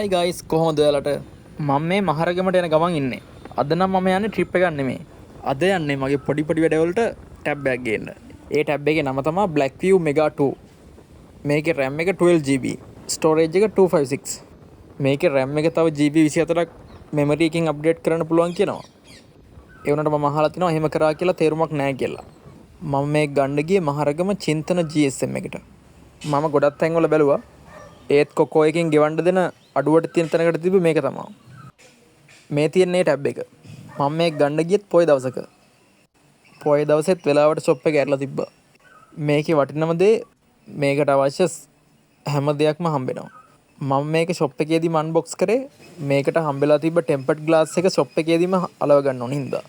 හයි guys, කොහොමද ඔයාලට? මම මේ මහරගමට යන ගමන් ඉන්නේ. අද නම් මම යන්නේ ට්‍රිප් එකක් නෙමෙයි. අද යන්නේ මගේ පොඩි පොඩි වැඩවලට ටැබ් එකක් ගේන්න. ඒ ටැබ් එකේ නම තමයි Blackview Mega 2. මේකේ RAM එක 12 GB, storage එක 256. මේකේ RAM එක තව GB 24ක් මෙමරි එකකින් අප්ඩේට් කරන්න පුළුවන් කියනවා. ඒ වුණාට මම අහලා තිනවා එහෙම කරා කියලා තේරුමක් නෑ කියලා. මම මේක ගන්න ගියේ මහරගම චින්තන GSM එකට. මම ගොඩක් තැන්වල බැලුවා. ඒත් කොකෝ එකෙන් ගෙවන්න දෙන අඩුවට තියෙන තැනකට තිබ්බේ මේක තමයි. මේ තියෙන්නේ ටැබ් එක. මම මේක ගන්න ගියෙත් පොය දවසක. පොය දවසෙත් වෙලාවට ෂොප් එක ඇරලා තිබ්බා. මේකේ වටිනම දේ මේකට අවශ්‍ය හැම දෙයක්ම හම්බෙනවා. මම මේක ෂොප් එකේදීම අන්බොක්ස් කරේ. මේකට හම්බෙලා තිබ්බ ටෙම්පර්ඩ් ග්ලාස් එක ෂොප් එකේදීම අලව ගන්න ඕන හින්දා.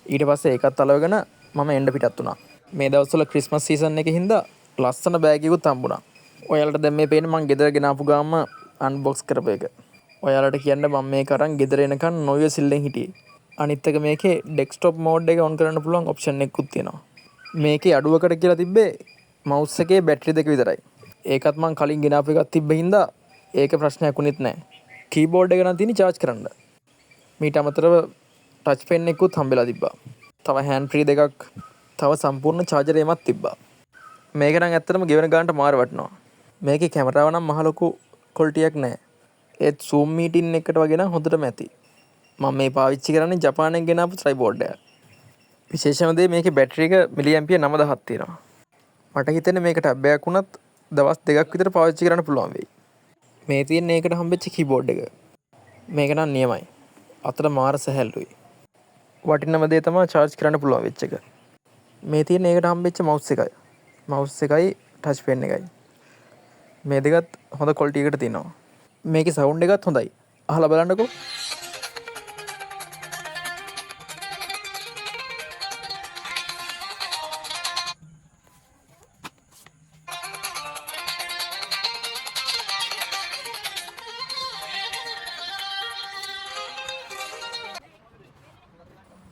ඊට පස්සේ ඒකත් අලවගෙන මම එන්න පිටත් වුණා. මේ දවස්වල ක්‍රිස්මස් සීසන් එකේ හින්දා ලස්සන බෑග් එකකුත් හම්බුණා. ඔයාලට දැන් මේ පේන්නේ මං ගෙදර ගෙන ආපු ගාම අන්බොක්ස් කරපු එක. ඔයාලට කියන්න මම මේක අරන් ගෙදර එනකන් නොඉවසිල්ලෙන් හිටියේ. අනිත් එක මේකේ ඩෙස්ක්ටොප් මෝඩ් එක ඔන් කරන්න පුළුවන් ඔප්ෂන් එකකුත් තියෙනවා. මේකේ අඩුවකට කියලා තිබ්බේ මවුස් එකේ බැටරි දෙක විතරයි. ඒකත් මං කලින් ගෙන ආපු එකක් තිබ්බ හින්දා ඒක ප්‍රශ්නයක් වුණෙත් නෑ. කීබෝඩ් එක නම් තියෙන්නේ චාර්ජ් කරන්න. මීට අමතරව ටච් පෙන් එකකුත් හම්බෙලා තිබ්බා. තව හෑන්ඩ් ෆ්‍රී දෙකක්, තව සම්පූර්ණ චාර්ජර් එකක් තිබ්බා. මේක නම් ඇත්තටම ගෙවන ගානට මාර වටිනවා. මේකේ කැමරාව නම් මහ ලොකු ක්වොලිටියක් නෑ. ඒත් Zoom meeting එකට වගේ නම් හොඳටම ඇති. මම මේ පාවිච්චි කරන්නේ ජපානයෙන් ගෙන ආපු ට්‍රයිපෝඩ් එකක්. විශේෂම දේ මේකේ බැටරි එක මිලි ඇම්පියර් 9000ක් තියෙනවා. මට හිතෙන්නේ මේක ටැබ් එකක් වුණත් දවස් දෙකක් විතර පාවිච්චි කරන්න පුළුවන් වෙයි. මේ තියෙන්නේ ඒකට හම්බෙච්ච කීබෝඩ් එක. මේක නම් නියමයි. අතට මාර සැහැල්ලුයි. වටිනම දේ තමයි චාර්ජ් කරන්න පුළුවන් වෙච්ච එක. මේ තියෙන්නේ ඒකට හම්බෙච්ච මවුස් එකයි. මවුස් එකයි ටච් පෙන් එකයි. මේ දෙකත් හොඳ ක්වොලිටි එකට තියෙනවා. මේකේ සවුන්ඩ් එකත් හොඳයි. අහලා බලන්නකෝ.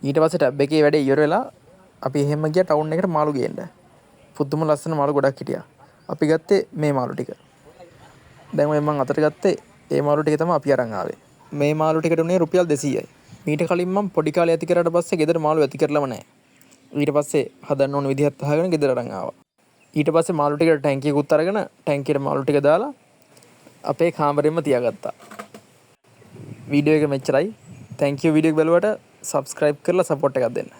ඊට පස්සේ ටැබ් එකේ වැඩේ ඉවර වෙලා අපි එහෙම ගියා ටවුන් එකට මාළු ගේන්න. පුදුම ලස්සන මාළු ගොඩක් හිටියා. අපි ගත්තේ මේ මාළු ටික. දැන් ඔය මං අතට ගත්තේ ඒ මාළු ටික තමයි අපි අරන් ආවේ. මේ මාළු ටිකට උනේ රුපියල් 200යි. මීට කලින් මං පොඩි කාලේ ඇති කරාට පස්සේ ගෙදර මාළු ඇති කරලම නෑ. ඊට පස්සේ හදන්න ඕන විදිහත් අහගෙන ගෙදර අරන් ආවා. ඊට පස්සේ මාළු ටිකට ටැංකියකුත් අරගෙන ටැංකියට මාළු ටික දාලා අපේ කාමරෙම තියාගත්තා. වීඩියෝ එක මෙච්චරයි. Thank you video එක බැලුවට. සබ්ස්ක්‍රයිබ් කරලා සපෝට් එකක් දෙන්න.